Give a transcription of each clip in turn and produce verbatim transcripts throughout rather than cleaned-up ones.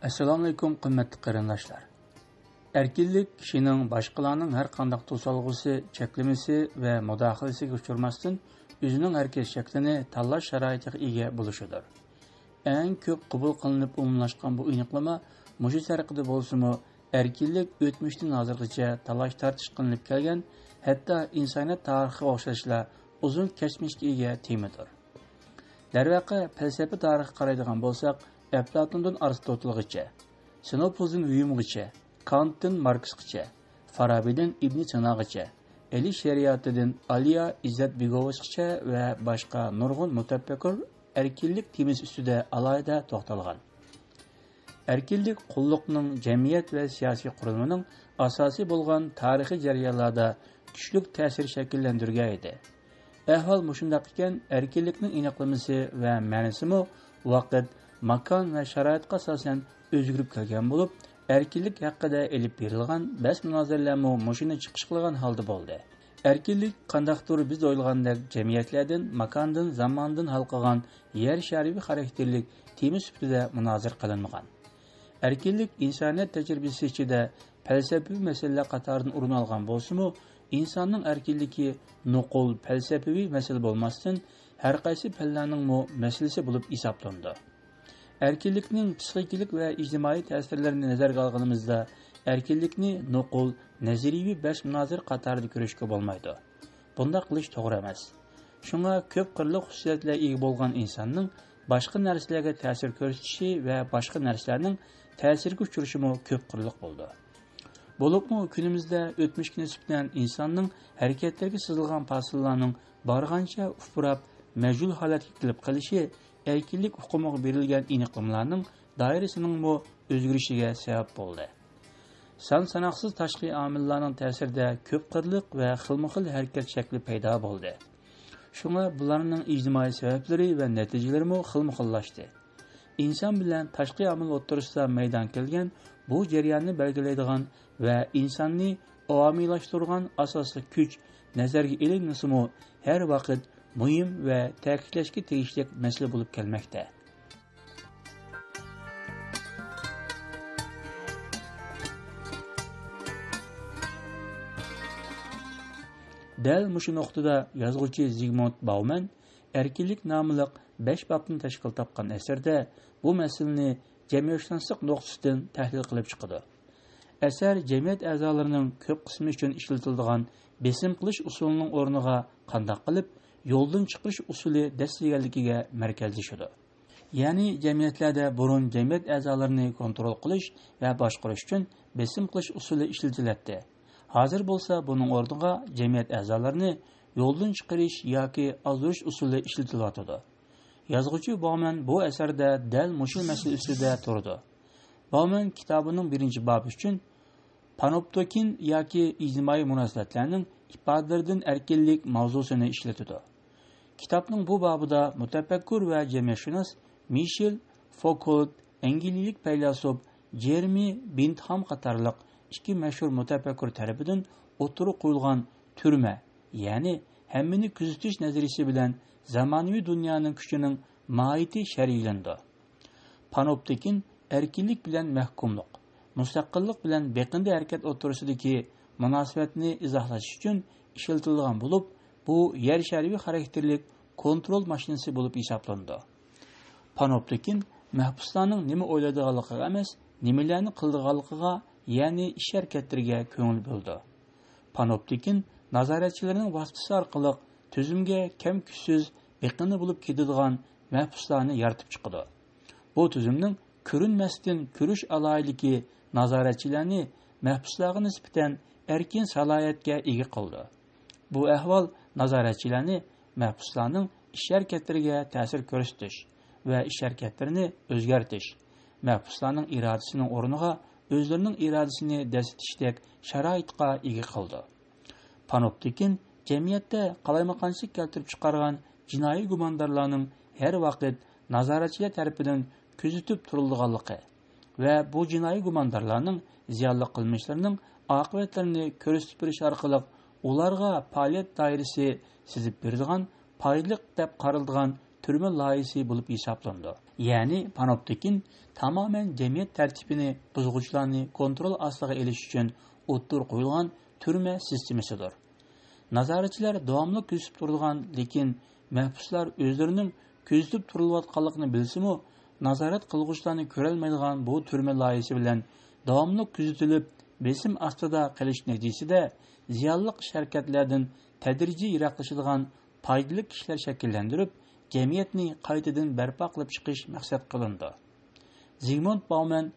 ئەسسالامۇئەلەيكۇم، قىممەتلىك قېرىنداشلار! ئەركىنلىك كىشىنىڭ باشقىلارنىڭ ھەر قانداق توسالغۇسى، چەكلىمىسى ۋە مۇداخىلىسىگە ئۇچرىماستىن، ئۆزىنىڭ ھەرىكەت شەكلىنى تاللاش شارائىتىغا ئىگە بولۇشىدۇر. ئەڭ كۆپ قوبۇل قىلىنىپ ئومۇملاشقان بۇ ئېنىقلىما مۇشۇ سەرقىدە بولسىمۇ، ئەركىنلىك ئۆتمۈشتىن ھازىرغىچە تالاش-تارتىش قىلىنىپ كەلگەن، ھەتتا ئىنسانىيەت تارىخىغا ئوخشاشلا ئۇزۇن كەچمىشكە ئىگە تېمىدۇر. دەرۋەقە، پەلسەپە تارىخىغا قارايدىغان بولساق، ئەپلاتوندىن ئارستوتىلغىچە، سىنوپۇزدىن ھيۇمغىچە، كانتتىن ماركسقىچە، فارابىدىن ئىبن سىناغىچە، ئەلى شەرىئاتىدىن ئالىيا ئىززەتبېگوۋىچقىچە ۋە باشقا نۇرغۇن مۇتەپەككۇر ئەركىنلىك تېمىسى ئۈستىدە ئالاھىدە توختالغان. ئەركىنلىك قۇللۇقنىڭ جەمئىيەت ۋە سىياسىي قۇرۇلمىنىڭ ئاساسى بولغان تارىخىي جەريانلاردا كۈچلۈك تەسىر شەكىللەندۈرگەن ئىدى. ئەھۋال مۇشۇنداق ئىكەن، ئەركىنلىكنىڭ ئېنىقلىمىسى ۋە مەنىسىمۇ ۋاقىت، ماكان ۋە شارائىتقا ئاساسەن ئۆزگىرىپ كەلگەن بولۇپ، ئەركىنلىك ھەققىدە ئېلىپ بېرىلغان بەس-مۇنازىرىلەرمۇ مۇشۇنى چىقىش قىلغان ھالدا بولدى. ئەركىنلىك قانداقتۇر بىز ئويلىغاندەك جەمئىيەتلەردىن، ماكاندىن، زاماندىن ھالقىغان يەر شارىۋى خاراكتېرلىك تېما سۈپىتىدە مۇنازىرە قىلىنمىغان. ئەركىنلىك ئىنسانىيەت تەجرىبىسى ئىچىدە پەلسەپىۋى مەسىلىلەر قاتارىدىن ئورۇن ئالغان بولسىمۇ، ئىنساننىڭ ئەركىنلىكى نوقۇل پەلسەپىۋى مەسىلە بولماستىن، ھەرقايسى پەنلەرنىڭمۇ مەسىلىسى بولۇپ ھېسابلىنىدۇ. ئەركىنلىكنىڭ پسىخىكىلىق ۋە ئىجتىمائىي تەسىرلىرىنى نەزەرگە ئالغىنىمىزدا، ئەركىنلىكنى نوقۇل نەزەرىيىۋى بەس-مۇنازىرە قاتارىدا كۆرۈشكە بولمايدۇ. بۇنداق قىلىش توغرا ئەمەس. شۇڭا كۆپ قىرلىق خۇسۇسىيەتلەرگە ئىگە بولغان ئىنساننىڭ باشقا نەرسىلەرگە تەسىر كۆرسىتىشى ۋە باشقا نەرسىلەرنىڭ تەسىرگە ئۇچرىشىمۇ كۆپ قىرلىق بولىدۇ. بولۇپمۇ كۈنىمىزدە ئۆتمۈشكە نىسبەتەن ئىنساننىڭ ھەرىكەتلىرىگە سىزىلغان پاسىللارنىڭ بارغانچە ئۇپراپ، مەجھۇل ھالەتكە كېلىپ قېلىشى ئەركىنلىك ئۇقۇمىغا بېرىلگەن ئېنىقلىمىلارنىڭ دائىرىسىنىڭمۇ ئۆزگىرىشىگە سەۋەب بولدى. سان ساناقسىز تاشقى ئامىللارنىڭ تەسىرىدە كۆپ قىرلىق ۋە خىلمۇخىل ھەرىكەت شەكلى پەيدا بولدى. شۇڭا بۇلارنىڭ ئىجتىمائىي سەۋەبلىرى ۋە نەتىجىلىرىمۇ خىلمۇخىللاشتى. ئىنسان بىلەن تاشقى ئامىل ئوتتۇرىسىدا مەيدانغا كەلگەن بۇ جەرياننى بەلگىلەيدىغان ۋە ئىنساننى ئاۋامىيلاشتۇرغان ئاساسلىق كۈچ نەزەرگە ئېلىنمىسىمۇ، ھەر ۋاقىت مۇھىم ۋە تەكىتلەشكە تېگىشلىك مەسىلە بولۇپ كەلمەكتە. دەل مۇشۇ نۇقتىدا يازغۇچى زىگمۇنت باۋمەن ئەركىنلىك ناملىق بەش بابتىن تەشكىل تاپقان ئەسىرىدە بۇ مەسىلىنى جەمئىيەتشۇناسلىق نۇقتىسىدىن تەھلىل قىلىپ چىقىدۇ. ئەسەر جەمئىيەت ئەزالىرىنىڭ كۆپ قىسمى ئۈچۈن ئىشلىتىلىدىغان بېسىم قىلىش ئۇسۇلىنىڭ ئورنىغا قانداق قىلىپ يولدىن چىقىرىش ئۇسۇلى دەسسىگەنلىكىگە مەركەزلىشىدۇ. يەنى جەمئىيەتلەردە بۇرۇن جەمئىيەت ئەزالىرىنى كونترول قىلىش ۋە باشقۇرۇش ئۈچۈن بېسىم قىلىش ئۇسۇلى ئىشلىتىلەتتى. ھازىر بولسا بۇنىڭ ئورنىغا جەمئىيەت ئەزالىرىنى يولدىن چىقىرىش ياكى ئازدۇرۇش ئۇسۇلى ئىشلىتىلىۋاتىدۇ. يازغۇچى باۋمەن بۇ ئەسەردە دەل مۇشۇ مەسىلە ئۈستىدە تۇرىدۇ. باۋمەن كىتابىنىڭ بىرىنچى بابى ئۈچۈن پانوپتىكىن ياكى ئىجتىمائىي مۇناسىۋەتلەرنىڭ ئىپادىلىرىدىن ئەركىنلىك ماۋزۇسىنى ئىشلىتىدۇ. كىتابنىڭ بۇ بابىدا مۇتەپەككۇر ۋە جەمئىيەتشۇناس مىشېل فوكولت، ئەنگلىيىلىك پەيلاسوپ جېرېمى بېنتھام قاتارلىق ئىككى مەشھۇر مۇتەپەككۇر تەرىپىدىن ئوتتۇرىغا قويۇلغان تۈرمە، يەنى ھەممىنى كۆزىتىش نەزەرىيىسى بىلەن زامانىۋى دۇنيانىڭ كۈچىنىڭ ماھىيىتى شەرھلىنىدۇ. پانوپتىكىن ئەركىنلىك بىلەن مەھكۇملۇق، مۇستەقىللىق بىلەن بېقىندى ھەرىكەت ئوتتۇرىسىدىكى مۇناسىۋەتنى ئىزاھلاش ئۈچۈن ئىشلىتىلىدىغان بولۇپ، بۇ يەر شارىۋى خاراكتېرلىك كونترول ماشىنىسى بولۇپ ھېسابلىنىدۇ. پانوپتىكىن مەھبۇسلارنىڭ نېمە ئويلايدىغانلىقىغا ئەمەس، نېمىلەرنى قىلىدىغانلىقىغا، يەنى ئىش ھەرىكەتلىرىگە كۆڭۈل بۆلىدۇ. پانوپتىكىن نازارەتچىلەرنىڭ ۋاسىتىسى ئارقىلىق تۈزۈمگە كەم-كۈچسىز بېقىندى بولۇپ كېتىدىغان مەھبۇسلارنى يارىتىپ چىقىدۇ. بۇ تۈزۈمنىڭ كۆرۈنمەستىن كۆرۈش ئالاھىدىلىكى نازارەتچىلەرنى مەھبۇسلارغا نىسبەتەن ئەركىن سالاھىيەتكە ئىگە قىلىدۇ. بۇ ئەھۋال نازارەتچىلەرنى مەھبۇسلارنىڭ ئىش ھەرىكەتلىرىگە تەسىر كۆرسىتىش ۋە ئىش ھەرىكەتلىرىنى ئۆزگەرتىش، مەھبۇسلارنىڭ ئىرادىسىنىڭ ئورنىغا ئۆزلىرىنىڭ ئىرادىسىنى دەسسىتىشتەك شارائىتقا ئىگە قىلىدۇ. پانوپتىكىن جەمئىيەتتە قالايمىقانچىلىق كەلتۈرۈپ چىقارغان جىنايى گۇماندارلارنىڭ ھەر ۋاقىت نازارەتچىلەر تەرىپىدىن كۆزىتىپ تۇرۇلىدىغانلىقى ۋە بۇ جىنايى گۇماندارلارنىڭ زىيانلىق قىلمىشلىرىنىڭ ئاقىۋەتلىرىنى كۆرسىتىپ بېرىش ئارقىلىق ئۇلارغا پائالىيەت دائىرىسى سىزىپ بېرىدىغان پايدىلىق دەپ قارىلىدىغان تۈرمە لايىھىسى بولۇپ ھېسابلىنىدۇ. يەنى پانوپتىكىن تامامەن جەمئىيەت تەرتىپىنى بۇزغۇچىلارنى كونترول ئاستىغا ئېلىش ئۈچۈن ئوتتۇرىغا قويۇلغان تۈرمە سىستېمىسىدۇر. نازارەتچىلەر داۋاملىق كۆزىتىپ تۇرىدىغان، لېكىن مەھبۇسلار ئۆزلىرىنىڭ كۆزىتىپ تۇرۇلۇۋاتقانلىقىنى بىلسىمۇ، نازارەت قىلغۇچىلارنى كۆرەلمەيدىغان بۇ تۈرمە لايىھىسى بىلەن داۋاملىق كۆزىتىلىپ، بېسىم ئاستىدا قېلىش نەتىجىسىدە زىيانلىق ئىش-ھەرىكەتلەردىن تەدرىجىي يىراقلىشىدىغان پايدىلىق كىشىلەر شەكىللەندۈرۈپ، جەمئىيەتنى قايتىدىن بەرپا قىلىپ چىقىش مەقسەت قىلىنىدۇ. زىگمۇند باۋمەن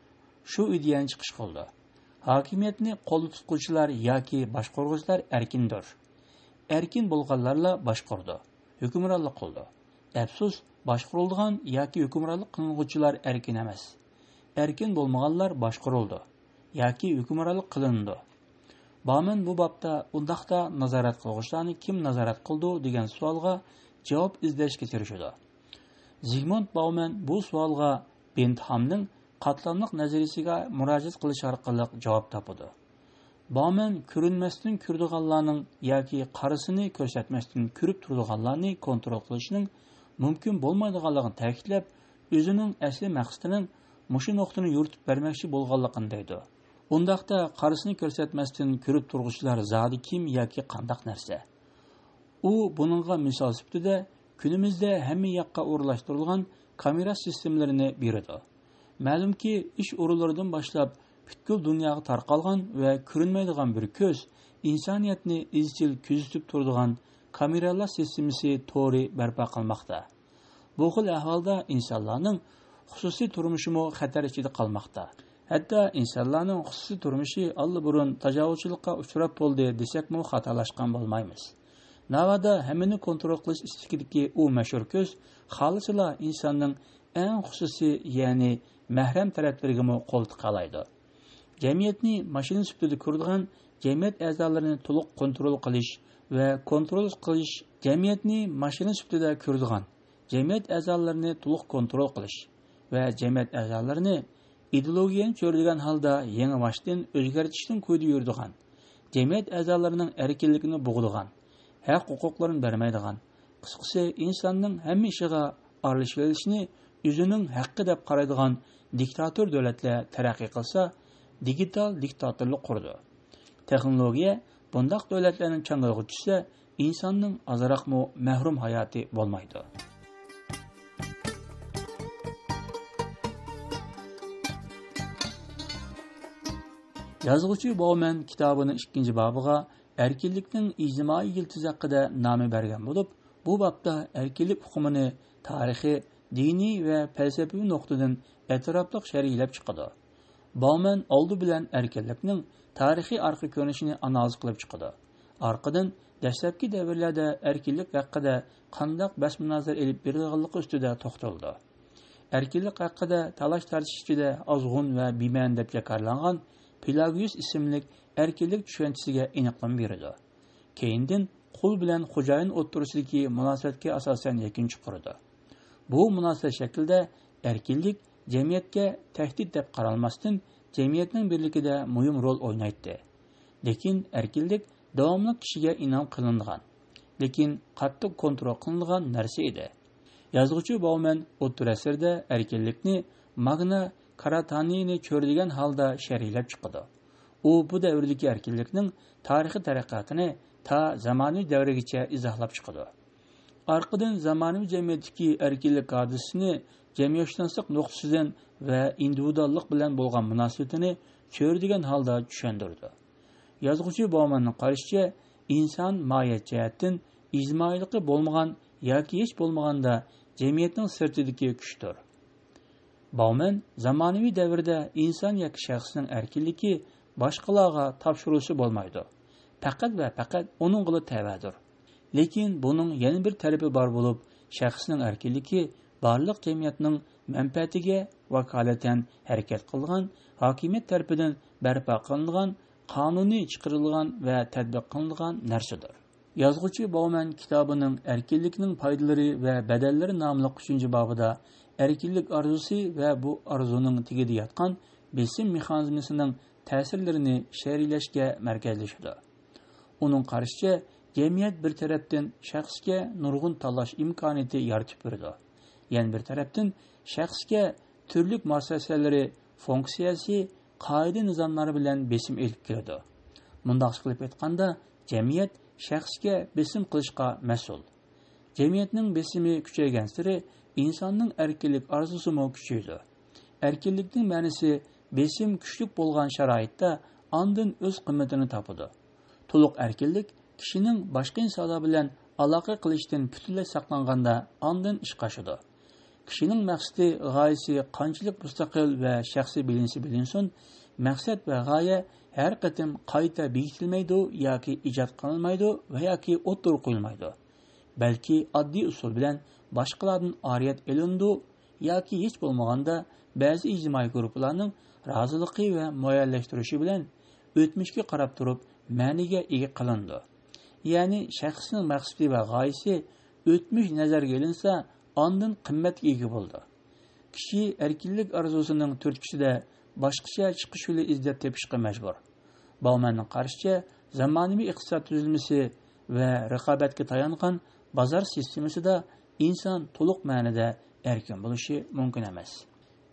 شۇ ئىدىيەنى چىقىش قىلىدۇ. ھاكىمىيەتنى قولدا تۇتقۇچىلار ياكى باشقۇرغۇچىلار ئەركىندۇر. ئەركىن بولغانلارلا باشقۇرىدۇ، ھۆكۈمرانلىق قىلىدۇ. ئەپسۇس، باشقۇرۇلىدىغان ياكى ھۆكۈمرانلىق قىلىنغۇچىلار ئەركىن ئەمەس. ئەركىن بولمىغانلار باشقۇرۇلىدۇ ياكى ھۆكۈمرانلىق قىلىنىدۇ. باۋمەن بۇ بابتا ئۇنداقتا نازارەت قىلغۇچىلارنى كىم نازارەت قىلىدۇ دېگەن سوئالغا جاۋاب ئىزدەشكە تىرىشىدۇ. زىگمۇند باۋمەن بۇ سوئالغا بېنتھامنىڭ قاتلاملىق نەزەرىيىسىگە مۇراجىئەت قىلىش ئارقىلىق جاۋاب تاپىدۇ. باۋمەن كۆرۈنمەستىن كۆرىدىغانلارنىڭ ياكى قارىسىنى كۆرسەتمەستىن كۆرۈپ تۇرىدىغانلارنى كونترول قىلىشنىڭ مۇمكىن بولمايدىغانلىقىنى تەكىتلەپ، ئۆزىنىڭ ئەسلى مەقسىتىنىڭ مۇشۇ نۇقتىنى يورۇتۇپ بەرمەكچى بولغانلىقىنى دەيدۇ. ئۇنداقتا قارىسىنى كۆرسەتمەستىن كۆرۈپ تۇرغۇچىلار زادى كىم ياكى قانداق نەرسە؟ ئۇ بۇنىڭغا مىسال سۈپىتىدە كۈنىمىزدە ھەممە ياققا ئورۇنلاشتۇرۇلغان كامېرا سىستېمىلىرىنى بېرىدۇ. مەلۇمكى، ئىش ئورۇنلىرىدىن باشلاپ پۈتكۈل دۇنياغا تارقالغان ۋە كۆرۈنمەيدىغان بىر كۆز ئىنسانىيەتنى ئىزچىل كۆزىتىپ تۇرىدىغان كامېرالار سىستېمىسى تورى بەرپا قىلماقتا. بۇ خىل ئەھۋالدا ئىنسانلارنىڭ خۇسۇسىي تۇرمۇشىمۇ خەتەر ئىچىدە قالماقتا. ھەتتا ئىنسانلارنىڭ خۇسۇسىي تۇرمۇشى ئاللىبۇرۇن تاجاۋۇزچىلىققا ئۇچراپ بولدى دېسەكمۇ خاتالاشقان بولمايمىز. ناۋادا ھەممىنى كونترول قىلىش ئىستىكىدىكى ئۇ مەشھۇر كۆز خالىسىلا ئىنساننىڭ ئەڭ خۇسۇسىي، يەنى مەھرەم تەرەپلىرىگىمۇ قول تىقالايدۇ. جەمئىيەتنى ماشىنا سۈپىتىدە كۆرىدىغان، جەمئىيەت ئەزالىرىنى تولۇق كونترول قىلىش ۋە كونترول قىلىش، جەمئىيەتنى ماشىنا سۈپىتىدە كۆرىدىغان، جەمئىيەت ئەزالىرىنى تولۇق كونترول قىلىش ۋە جەمئىيەت ئەزالىرىنى ئىدېئولوگىيەنى چۆرىدىگەن ھالدا يېڭىباشتىن ئۆزگەرتىشنىڭ كويىدا يۈرىدىغان، جەمئىيەت ئەزالىرىنىڭ ئەركىنلىكىنى بوغىدىغان، ھەق-ھوقۇقلىرىنى بەرمەيدىغان، قىسقىسى، ئىنساننىڭ ھەممە ئىشىغا ئارىلىشىۋېلىشنى ئۆزىنىڭ ھەققى دەپ قارايدىغان دىكتاتور دۆلەتلەر تەرەققىي قىلسا، دىگىتال دىكتاتورلۇق قۇرىدۇ. تېخنولوگىيە بۇنداق دۆلەتلەرنىڭ چاڭگىلىغا چۈشسە، ئىنساننىڭ ئازراقمۇ مەھرۇم ھاياتى بولمايدۇ. يازغۇچى باۋمەن كىتابىنىڭ ئىككىنچى بابىغا ئەركىنلىكنىڭ ئىجتىمائىي يىلتىزى ھەققىدە نامى بەرگەن بولۇپ، بۇ بابتا ئەركىنلىك ئۇقۇمىنى تارىخىي، دىنىي ۋە پەلسەپىۋى نۇقتىدىن ئەتراپلىق شەرھلەپ چىقىدۇ. باۋمەن ئالدى بىلەن ئەركىنلىكنىڭ تارىخىي ئارقا كۆرۈنۈشىنى ئانالىز قىلىپ چىقىدۇ. ئارقىدىن دەسلەپكى دەۋرلەردە ئەركىنلىك ھەققىدە قانداق بەس-مۇنازىرە ئېلىپ بېرىلغانلىقى ئۈستىدە توختىلىدۇ. ئەركىنلىك ھەققىدە تالاش-تارتىش ئىچىدە ئازغۇن ۋە بىمەنە دەپ جاكارلانغان پېلاگىيۇس ئىسىملىك ئەركىنلىك چۈشەنچىسىگە ئېنىقلىما بېرىدۇ. كېيىندىن قۇل بىلەن خوجايىن ئوتتۇرىسىدىكى مۇناسىۋەتكە ئاساسەن يەكۈن چىقىرىدۇ. بۇ مۇناسىۋەت شەكلىدە ئەركىنلىك جەمئىيەتكە تەھدىت دەپ قارالماستىن، جەمئىيەتنىڭ بىرلىكىدە مۇھىم رول ئوينايتتى. لېكىن ئەركىنلىك داۋاملىق كىشىگە ئىنئام قىلىنىدىغان، لېكىن قاتتىق كونترول قىلىنىدىغان نەرسە ئىدى. يازغۇچى باۋمەن ئوتتۇرا ئەسىردە ئەركىنلىكنى ماگنا كاراتانىنى چۆرىدىگەن ھالدا شەرھلەپ چىقىدۇ. ئۇ بۇ دەۋردىكى ئەركىنلىكنىڭ تارىخىي تەرەققىياتىنى تا زامانىۋى دەۋرگىچە ئىزاھلاپ چىقىدۇ. ئارقىدىن زامانىۋى جەمئىيەتتىكى ئەركىنلىك ھادىسىسىنى جەمئىيەتشۇناسلىق نۇقتىسىدىن ۋە ئىندىۋىدۇئاللىق بىلەن بولغان مۇناسىۋىتىنى چۆرىدىگەن ھالدا چۈشەندۈرىدۇ. يازغۇچى باۋمەننىڭ قارىشىچە، ئىنسان ماھىيەت جەھەتتىن ئىجتىمائىيلىقى بولمىغان ياكى ھېچ بولمىغاندا جەمئىيەتنىڭ سىرتىدىكى كۈچتۇر. باۋمەن زامانىۋى دەۋردە ئىنسان ياكى شەخسنىڭ ئەركىنلىكى باشقىلارغا تاپشۇرۇلسا بولمايدۇ. پەقەت ۋە پەقەت ئۇنىڭغىلا تەۋەدۇر. لېكىن بۇنىڭ يەنە بىر تەرىپى بار بولۇپ، شەخسنىڭ ئەركىنلىكى بارلىق جەمئىيەتنىڭ مەنپەئەتىگە ۋاكالىتەن ھەرىكەت قىلىدىغان، ھاكىمىيەت تەرىپىدىن بەرپا قىلىنىدىغان، قانۇنىي چىقىرىلىدىغان ۋە تەتبىق قىلىنىدىغان نەرسىدۇر. يازغۇچى باۋمەن كىتابىنىڭ ئەركىنلىكنىڭ پايدىلىرى ۋە بەدەللىرى ناملىق ئۈچىنچى بابىدا ئەركىنلىك ئارزۇسى ۋە بۇ ئارزۇنىڭ تېگىدە ياتقان بېسىم مېخانىزمىسىنىڭ تەسىرلىرىنى شەرھلەشكە مەركەزلىشىدۇ. ئۇنىڭ قارىشىچە، جەمئىيەت بىر تەرەپتىن شەخسكە نۇرغۇن تاللاش ئىمكانىيىتى يارىتىپ بېرىدۇ. يەنە بىر تەرەپتىن شەخسكە تۈرلۈك مۇئەسسەسەلىرى، فۇنكسىيەسى، قائىدە-نىزاملار بىلەن بېسىم ئېلىپ كېلىدۇ. مۇنداقچە قىلىپ ئېيتقاندا، جەمئىيەت شەخسكە بېسىم قىلىشقا مەسئۇل. جەمئىيەتنىڭ بېسىمى كۈچەيگەنسېرى ئىنساننىڭ ئەركىنلىك ئارزۇسىمۇ كۈچىيىدۇ. ئەركىنلىكنىڭ مەنىسى بېسىم كۈچلۈك بولغان شارائىتتا ئاندىن ئۆز قىممىتىنى تاپىدۇ. تولۇق ئەركىنلىك كىشىنىڭ باشقا ئىنسانلار بىلەن ئالاقە قىلىشتىن پۈتۈنلەي ساقلانغاندا ئاندىن ئىشقا ئاشىدۇ. كىشىنىڭ مەقسىتى، غايىسى قانچىلىك مۇستەقىل ۋە شەخسىي بىلىنسە بىلىنسۇن، مەقسەت ۋە غايە ھەر قېتىم قايتا بېكىتىلمەيدۇ ياكى ئىجاد قىلىنمايدۇ ۋە ياكى ئوتتۇرىغا قويۇلمايدۇ. بەلكى ئاددىي ئۇسۇل بىلەن باشقىلاردىن ئارىيەت ئېلىنىدۇ ياكى ھېچ بولمىغاندا بەزى ئىجتىمائىي گۇرۇپپىلارنىڭ رازىلىقى ۋە مۇئەييەنلەشتۈرۈشى بىلەن ئۆتمۈشكە قاراپ تۇرۇپ مەنىگە ئىگە قىلىنىدۇ. يەنى شەخسنىڭ مەقسىتى ۋە غايىسى ئۆتمۈش نەزەرگە ئېلىنسا، ئاندىن قىممەتكە ئىگە بولىدۇ. كىشى ئەركىنلىك ئارزۇسىنىڭ تۈرتكىسىدە باشقىچە چىقىش يولى ئىزدەپ تېپىشقا مەجبۇر. باۋمەننىڭ قارىشىچە، زامانىۋى ئىقتىساد تۈزۈلمىسى ۋە رىقابەتكە تايانغان بازار سىستېمىسىدا ئىنسان تولۇق مەنىدە ئەركىن بولۇشى مۇمكىن ئەمەس.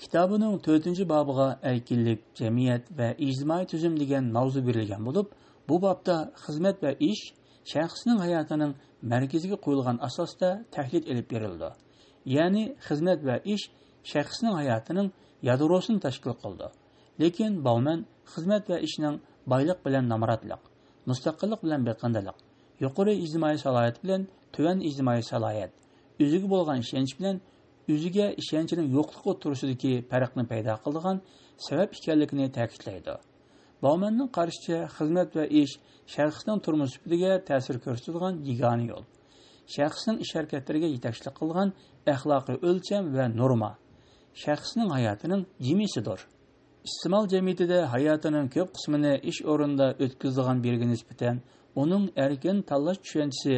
كىتابىنىڭ تۆتىنچى بابىغا ئەركىنلىك، جەمئىيەت ۋە ئىجتىمائىي تۈزۈم دېگەن ماۋزۇ بېرىلگەن بولۇپ، بۇ بابتا خىزمەت ۋە ئىش شەخسنىڭ ھاياتىنىڭ مەركىزىگە قويۇلغان ئاساستا تەھلىل ئېلىپ بېرىلىدۇ. يەنى خىزمەت ۋە ئىش شەخسنىڭ ھاياتىنىڭ يادروسىنى تەشكىل قىلىدۇ. لېكىن باۋمەن خىزمەت ۋە ئىشنىڭ بايلىق بىلەن نامراتلىق، مۇستەقىللىق بىلەن بېقىندىلىق، يۇقىرى ئىجتىمائىي سالاھىيەت بىلەن تۆۋەن ئىجتىمائىي سالاھىيەت، ئۆزىگە بولغان ئىشەنچ بىلەن ئۆزىگە ئىشەنچنىڭ يوقلۇقى ئوتتۇرىسىدىكى پەرقنى پەيدا قىلىدىغان سەۋەب ئىكەنلىكىنى تەكىتلەيدۇ. باۋمەننىڭ قارىشىچە، خىزمەت ۋە ئىش شەخسنىڭ تۇرمۇش سۈپىتىگە تەسىر كۆرسىتىدىغان يېگانە يول. شەخسنىڭ ئىش-ھەرىكەتلىرىگە يېتەكچىلىك قىلىدىغان ئەخلاقىي ئۆلچەم ۋە نورما شەخسنىڭ ھاياتىنىڭ جىمىسىدۇر. ئىستېمال جەمئىيىتىدە ھاياتىنىڭ كۆپ قىسمىنى ئىش ئورنىدا ئۆتكۈزىدىغان بىرىگە نىسبەتەن ئۇنىڭ ئەركىن تاللاش چۈشەنچىسى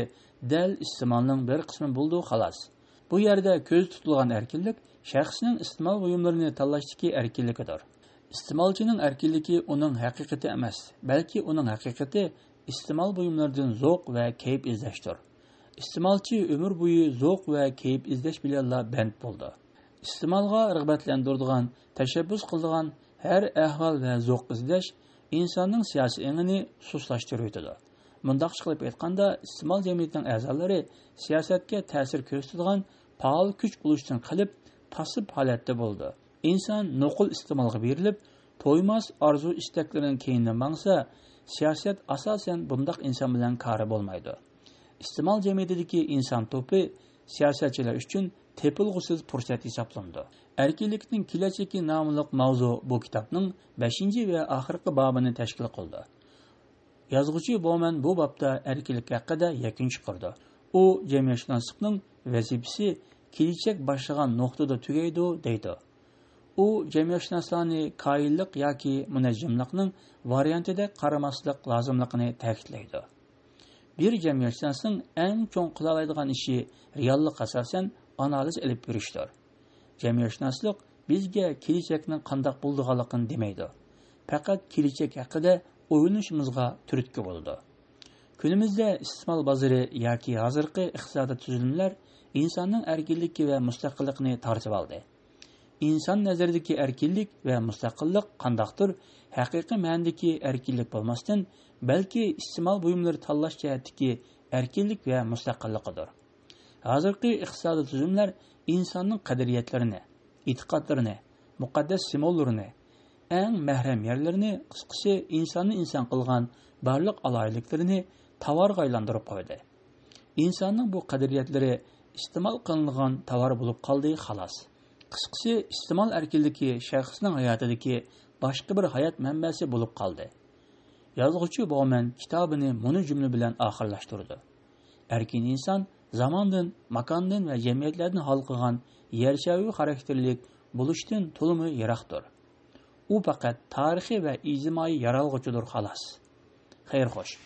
دەل ئىستېمالنىڭ بىر قىسمى بولىدۇ، خالاس. بۇ يەردە كۆزدە تۇتۇلغان ئەركىنلىك شەخسنىڭ ئىستېمال بۇيۇملىرىنى تاللاشتىكى ئەركىنلىكىدۇر. ئىستېمالچىنىڭ ئەركىنلىكى ئۇنىڭ ھەقىقىتى ئەمەس، بەلكى ئۇنىڭ ھەقىقىتى ئىستېمال بۇيۇملىرىدىن زوق ۋە كەيپ ئىزدەشتۇر. ئىستېمالچى ئۆمۈر بويى زوق ۋە كەيپ ئىزدەش بىلەنلا بەند بولىدۇ. ئىستېمالغا رىغبەتلەندۈرىدىغان، تەشەببۇس قىلىدىغان ھەر ئەھۋال ۋە زوق ئىزدەش ئىنساننىڭ سىياسىي ئېڭىنى سۇسلاشتۇرۇۋېتىدۇ. مۇنداقچە قىلىپ ئېيتقاندا، ئىستېمال جەمئىيىتىنىڭ ئەزالىرى سىياسەتكە تەسىر كۆرسىتىدىغان پائال كۈچ بولۇشتىن قېلىپ، پاسسىپ ھالەتتە بولىدۇ. ئىنسان نوقۇل ئىستېمالغا بېرىلىپ، تويماس ئارزۇ-ئىستەكلىرىنىڭ كەينىدىن ماڭسا، سىياسەت ئاساسەن بۇنداق ئىنسان بىلەن كارى بولمايدۇ. ئىستېمال جەمئىيىتىدىكى ئىنسان توپى سىياسەتچىلەر ئۈچۈن تېپىلغۇسىز پۇرسەت ھېسابلىنىدۇ. ئەركىنلىكنىڭ كېلەچىكى ناملىق ماۋزۇ بۇ كىتابنىڭ بەشىنچى ۋە ئاخىرقى بابىنى تەشكىل قىلىدۇ. يازغۇچى بومەن بۇ بابتا ئەركىنلىك ھەققىدە يەكۈن چىقىرىدۇ. ئۇ جەمئىيەتشۇناسلىقنىڭ ۋەزىپىسى كېلىچەك باشلىغان نۇقتىدا تۈگەيدۇ، دەيدۇ. ئۇ جەمئىيەتشۇناسلارنى كاھىنلىق ياكى مۇنەججىملىقنىڭ ۋارىيانتىدەك قارىماسلىق لازىملىقىنى تەكىتلەيدۇ. بىر جەمئىيەتشۇناسنىڭ ئەڭ چوڭ قىلالايدىغان ئىشى رېئاللىققا ئاساسەن ئانالىز ئېلىپ بېرىشتۇر. جەمئىيەتشۇناسلىق بىزگە كېلىچەكنىڭ قانداق بولىدىغانلىقىنى دېمەيدۇ. پەقەت كېلىچەك ھەققىدە ئويلىنىشىمىزغا تۈرتكە بولىدۇ. كۈنىمىزدە ئىستېمال بازىرى ياكى ھازىرقى ئىقتىسادىي تۈزۈلمىلەر ئىنساننىڭ ئەركىنلىكى ۋە مۇستەقىللىقىنى تارتىۋالدى. ئىنسان نەزىرىدىكى ئەركىنلىك ۋە مۇستەقىللىق قانداقتۇر ھەقىقىي مەنىدىكى ئەركىنلىك بولماستىن، بەلكى ئىستېمال بۇيۇملىرى تاللاش جەھەتتىكى ئەركىنلىك ۋە مۇستەقىللىقىدۇر. ھازىرقى ئىقتىسادىي تۈزۈملەر ئىنساننىڭ قەدرىيەتلىرىنى، ئېتىقادلىرىنى، مۇقەددەس سىمۋوللىرىنى، ئەڭ مەھرەم يەرلىرىنى، قىسقىسى، ئىنساننى ئىنسان قىلغان بارلىق ئالاھىدىلىكلىرىنى تاۋارغا ئايلاندۇرۇپ قويدى. ئىنساننىڭ بۇ قەدرىيەتلىرى ئىستېمال قىلىنىدىغان تاۋار بولۇپ قالدى، خالاس. قىسقىسى، ئىستېمال ئەركىنلىكى شەخسنىڭ ھاياتىدىكى باشقا بىر ھايات مەنبەسى بولۇپ قالدى. يازغۇچى بومەن كىتابىنى مۇنۇ جۈملە بىلەن ئاخىرلاشتۇرىدۇ: ئەركىن ئىنسان زاماندىن، ماكاندىن ۋە جەمئىيەتلەردىن ھالقىغان يەر شارى خاراكتېرلىك بولۇشتىن تولىمۇ يىراقتۇر. ئۇ پەقەت تارىخىي ۋە ئىجتىمائىي يارالغۇچىدۇر، خالاس. خەير خوش.